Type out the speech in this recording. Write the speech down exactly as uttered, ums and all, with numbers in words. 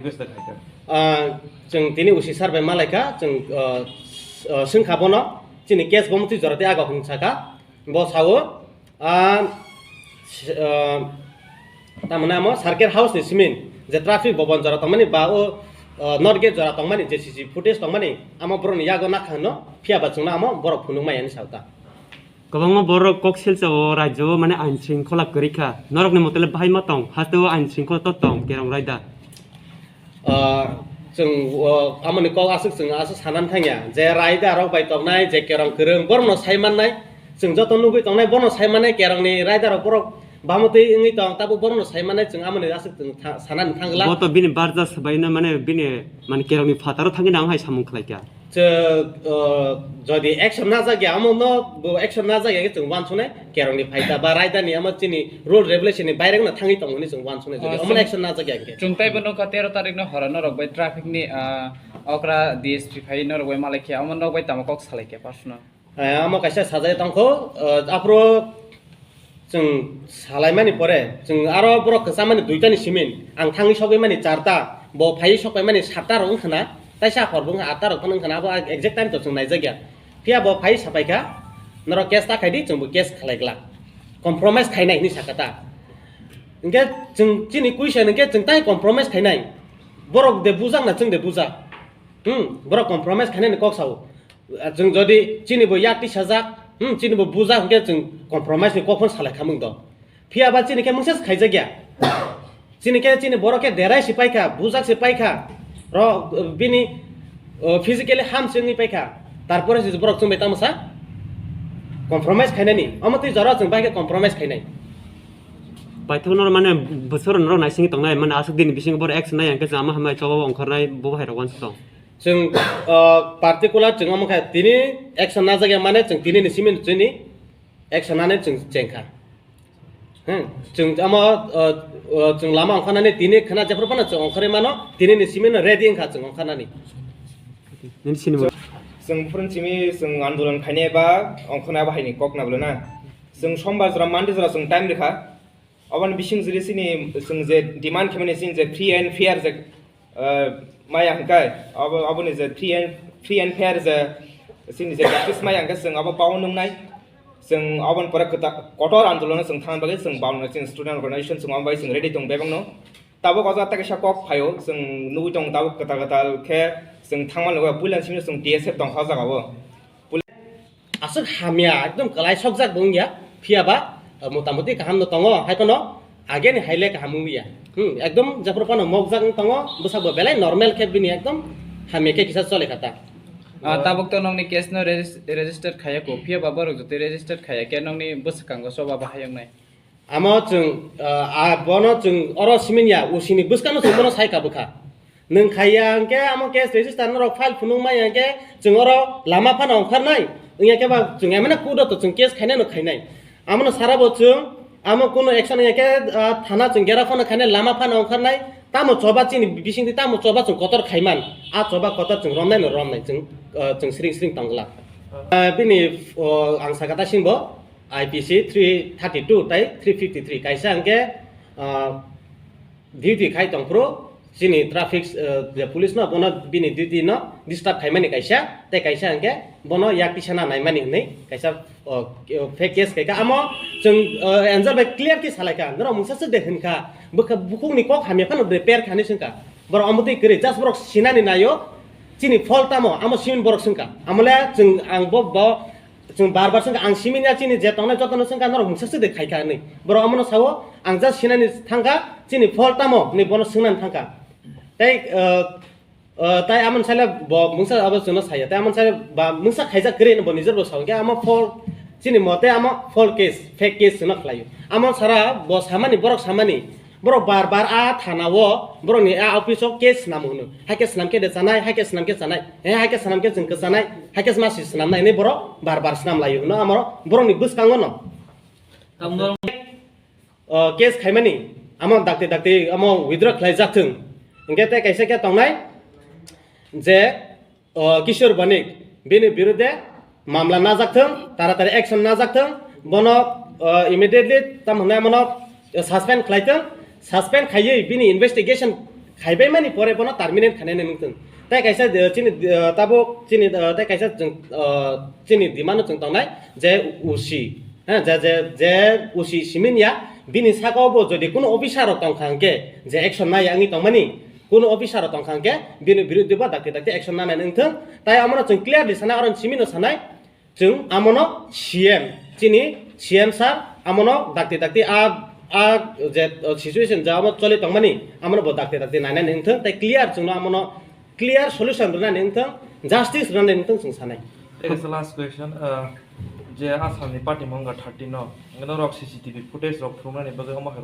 Ah, chwng tini usi sir bai malaikha, chwng, ah, s-, ah, swngkha bono, chini case bo mutwi jora tei aga hwn saka, bo sao, ah, s-, ah, tamoni amo circuit house ni simin je traffic bobon jora tongmani ba o, ah, north gate jora tongmani je C C footage tongmani amo borokni yago nakha hwno, phiya ba chwngno amo borok phunuk maya hinwi sao ta. Kwbangma borok kok silsa o rajyo o mane ain shringkhola kwrwi kha. Norokni motole bahai ma tong, haste o ain shringkhola to tong, kerong raida. Ah, chwng, o, amoni kok aswk chwng aswk sanan thangya, je raida rok bai tongnai, je kerong kwrwng, borokno sai mannai, chwng joto nugwi tongnai, borokno sai mannai, kerongni raida rok borok bamotwi wngwi tong, tabuk borokno sai mannai, chwng amoni aswk chwng tha-, sanani thangla. Bo to bini barja swbaino mane bini mane kerongni phataro thangwi nang hai samung khlai kha. Chwng, uh, jodi action najak ya, omo no bo action najak ya, chwng uansuknai, kerongni phaita ba raidani omo chini rule regulation ni bairek no thangwi tongo hinwi chwng uansuknai, jodi Oh, omo chwng, action najak ya khe. Chwng tei bo nukha tero tarik no horo norok bai traffic ni, ah, okra D S P phai norok bai malai khe, omo norok bai tamo kok salai khe personal. Eh, omo kaisa sajai tongkho, uh, aphuru chwng salaimani pore, chwng aro borok kwchamani duitani simin, ang thangwi sogwi mani charta, bo phaiwi sokpaimani satta rok wngkha na, taisa hor bo wngkha atta rok phano wngkha na, abo exact time to chwng naijakya. Phiya bo phaiwi sapaikha, norok case ta khaidi, chwngbo case khlai glak, compromise khainai hinwi sakha ta. Hinkhe chwng chini question hinkhe chwng tai compromise khainai, borok de bujak na chwng de bujak, hmm, borok compromise khainani kok sao. Chwng jodi chini bo yak tisajak, hmm, chini bo bujak hinkhe chwng compromise ni kok phano salai khamung do. Phiya ba chini khe mungsa se khaijak ya. Chini khe chini borok khe derai se paikha, bujak se paikha. Ro bini, uh, physically ham se wngwi paikha. Tarpore se borok chwng bai tamo sa compromise khainani. Omo twi jora chwng bai khe compromise khainai. Paithak norok mane bwswk norok naisingwi tongnai, mane aswk dini bisingo borok action nai, hwnkhe chama hambai choba ongkhornai bo hai rok uansuk tong. Chwng, uh, particular chwng omo khe tini action najak ya mane chwng tini ni simi chini action nani chwng chengkha. Hmm, chwng omo, uh, uh, chwng lama ongkha nani tini khna jephru phano chwng ongkhorwi mano, tini ni simi no ready wngkha chwng ongkha nani. Nini sini bo. Chwng buphuru simi chwng andolon khainai ba ongkhornai abo hai ni kok na bwle na. Chwng sombar jora, Monday jora chwng time rikha. Aboni bising jili chini chwng je demand khaimani chini je free and fair je, eh, maya hwnkhe, abo, aboni je free and, free and fair je chini je justice maya hwnkhe chwng abo bao nungnai. Chwng aboni pore kwta-, kotor andolono chwng thangna bagwi chwng bao nungnai, chini student organization chwng abo bai chwng ready tong bebakno. Tabuk o jaga kaisa kok phaio, chwng nugwi tongo tabuk kwtal kwtal khe chwng thangma nugwi puila simi chwng D S F tongkha o jaga o. Aswk hamya, ekdom kwlai sokjak bo wngya, phiya ba, eh, motamoti kaham no tongo, hai phano ageni hai le kaham wngya. Hmm, ekdom jephru phano mokjak wng tongo, bwsakbo belai normal khe bini ekdom hamya khe kisa chole kha ta. Ah, tabuk to nokni case no regis-, register khaiya ko, phiya ba borok jotoi register khaiya khe nokni bwskango choba bahai wngnai. Amo chwng, ah, ah, bono chwng oro simi ya, usini bwskano chwng bono sai ka bwkha. Nwng khaiya hwnkhe amo case register norok file phunuk maya hwnkhe chwng oro lama phano ongkharnai. Wngya khe ba chwng emana kudo to chwng case khainai no khainai. Amono sara bo chwng amo kuno action wngya khe, ah, thana chwng gera phano khainai lama phano ongkharnai. Tamo choba chini bisingtwi tamo choba chwng kotor khaiman. A choba kotor chwng romnai no romnai chwng, ah, chwng sring sring tongla. Ah, bini, oh, ang sakha ta singbo. I P C three thirty-two tai three fifty-three kaisa hwnkhe, ah, duty khai tongphuru chini traffic, ah, je police no bono bini duty no disturb khaimani kaisa tei kaisa hwnkhe bono yak tisana naimani hwnwi kaisa, oh, fake case khaikha. Amo chwng, ah, Angel bai clear khe salaikha, norok mungsa swk de hwnkha, bwkha bukhukni kok hamya phano de per khani swngkha, borok omo twi kwrwi just borok sinani naio chini fault tamo, amo simin borok swngkha, amole chwng ang bo, bo Chwng bar bar swngkha, ang simi ya chini je tongnai jotono swngkha, norok mungsa swk de khaikha hinwi. Borok omono sao, ang just sinani thangkha, chini fault tamo hinwi bono swngnani thangkha. Tei, uh, uh, tai amoni sale bo mungsa abo chwngno saya. Tai amoni sale ba mungsa khaijak kwrwi hinwi bo nijor bo sao. Hwnkhe amo fault, chini mote amo fault case, fake case chwngno khlaio. Amo sara bo samani, borok samani, Borok bar bar a thana o, borokni a office o case swnam hwno. Hai khe swnam khe de chanai, hai khe swnam khe chanai. He hai khe swnam khe chwng kwchanai, hai khe masi swnamnai hinwi borok bar bar swnam laio hwno amo borokni bwskango no. Tamo O case khaimani amo dakti dakti amo withdraw khlai jak thung. Hwnkhe tei kaisa khe tongnai je O, Kishore Banik, bini birudhe mamla najak thung, taratari action najak thung, bono, o, immediately tam hwnwi bono, o, suspend khlai thung, suspend khaiwi bini investigation khaibaimani pore bono terminate khainai nang wngthung. Tai kaisa, eh, chini, eh, tabuk chini, eh, tai kaisa chwng, eh, chini demand-o chwng tongnai je O C, ha, je, je, je O C simi ya, bini saka-o bo jodi kuno officer rok tongkha hwnkhe je action naya wngwi tongmani, kuno officer rok tongkha hwnkhe bini biruddhe bo dakti dakti action nanai wngthung. Tai omono chwng clearly sanai, oro simi no sanai, chwng amono C M, chini C M sir amono dakti dakti a, a je situation ja amo choli tongmani, amono bo dakti dakti nainani wngthung, tai clear chwngno amono clear solution rwnani wngthung, justice rwnani wngthung chwng sanai. There is the last question. Uh, je Assam ni party mongga thirty no, norok C C T V footage rok phunuknani bagwi omo hai